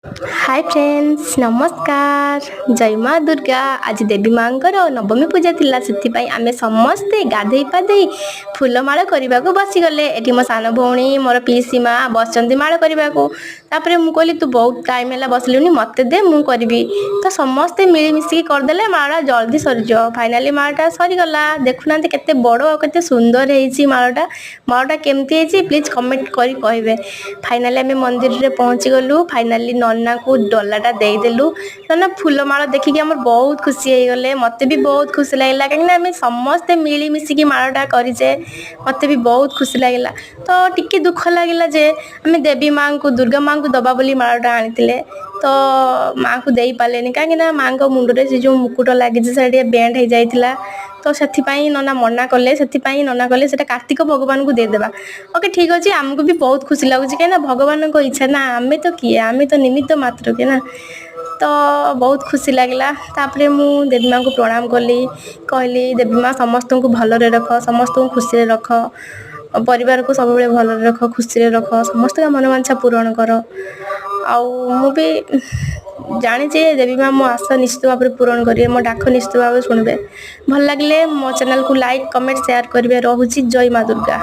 High friends, ନମସ୍କାର, ଜୟ ମା ଦୁର୍ଗା। ଆଜି ଦେବୀ ମାଙ୍କର ନବମୀ ପୂଜା ଥିଲା, ସେଥିପାଇଁ ଆମେ ସମସ୍ତେ ଗାଧେଇ ପାଧେଇ ଫୁଲମାଳ କରିବାକୁ ବସିଗଲେ। ଏଠି ମୋ ସାନ ଭଉଣୀ, ମୋର ପିଇସି ମା ବସିଛନ୍ତି ମାଳ କରିବାକୁ। ତାପରେ ମୁଁ କହିଲି, ତୁ ବହୁତ ଟାଇମ୍ ହେଲା ବସିଲୁନି, ମୋତେ ଦେ, ମୁଁ କରିବି। ତ ସମସ୍ତେ ମିଳିମିଶିକି କରିଦେଲେ ମାଳଟା ଜଲ୍ଦି ସରିଯିବ। ଫାଇନାଲି ମାଳଟା ସରିଗଲା। ଦେଖୁନାହାନ୍ତି, କେତେ ବଡ଼ ଆଉ କେତେ ସୁନ୍ଦର ହେଇଛି ମାଳଟା। ମାଳଟା କେମିତି ହେଇଛି, ପ୍ଲିଜ୍ କମେଣ୍ଟ କରି କହିବେ। ଫାଇନାଲି ଆମେ ମନ୍ଦିରରେ ପହଞ୍ଚିଗଲୁ। ଫାଇନାଲି ନନାକୁ ଡଲାଟା ଦେଇଦେଲୁ। ନନା ଫୁଲମାଳ ଦେଖିକି ଆମର ବହୁତ ଖୁସି ହେଇଗଲେ। ମୋତେ ବି ବହୁତ ଖୁସି ଲାଗିଲା, କାହିଁକିନା ଆମେ ସମସ୍ତେ ମିଳିମିଶିକି ମାଳଟା କରିଛେ। ମୋତେ ବି ବହୁତ ଖୁସି ଲାଗିଲା। ତ ଟିକେ ଦୁଃଖ ଲାଗିଲା ଯେ ଆମେ ଦେବୀ ମାଆଙ୍କୁ, ଦୁର୍ଗା ମାଆଙ୍କୁ ଦେବା ବୋଲି ମାଳଟା ଆଣିଥିଲେ, ତ ମାଆଙ୍କୁ ଦେଇପାରିଲେନି, କାହିଁକିନା ମାଆଙ୍କ ମୁଣ୍ଡରେ ସେ ଯେଉଁ ମୁକୁଟ ଲାଗିଛି, ସେଇଟା ଟିକେ ବେଣ୍ଡ ହେଇଯାଇଥିଲା। ତ ସେଥିପାଇଁ ନନା ମନା କଲେ। ସେଥିପାଇଁ ନନା କଲେ ସେଇଟା କାର୍ତ୍ତିକ ଭଗବାନଙ୍କୁ ଦେଇଦେବା। ଓକେ, ଠିକ୍ ଅଛି। ଆମକୁ ବି ବହୁତ ଖୁସି ଲାଗୁଛି, କାହିଁକିନା ଭଗବାନଙ୍କ ଇଚ୍ଛା ନା, ଆମେ ତ କିଏ? ଆମେ ତ ନିମିତ୍ତ ମାତ୍ରକେ ନା। ତ ବହୁତ ଖୁସି ଲାଗିଲା। ତାପରେ ମୁଁ ଦେବୀ ମାଆଙ୍କୁ ପ୍ରଣାମ କଲି। କହିଲି, ଦେବୀ ମା, ସମସ୍ତଙ୍କୁ ଭଲରେ ରଖ, ସମସ୍ତଙ୍କୁ ଖୁସିରେ ରଖ, ପରିବାରକୁ ସବୁବେଳେ ଭଲରେ ରଖ, ଖୁସିରେ ରଖ, ସମସ୍ତଙ୍କ ମନବାଞ୍ଛା ପୂରଣ କର। ଆଉ ମୁଁ ବି ଜାଣିଛି, ଦେବୀ ମା ମୋ ଆଶା ନିଶ୍ଚିତ ଭାବରେ ପୂରଣ କରିବେ, ମୋ ଡାକ ନିଶ୍ଚିତ ଭାବରେ ଶୁଣିବେ। ଭଲ ଲାଗିଲେ ମୋ ଚ୍ୟାନେଲକୁ ଲାଇକ୍, କମେଣ୍ଟ, ସେୟାର କରିବେ। ରହୁଛି, ଜୟ ମା ଦୁର୍ଗା।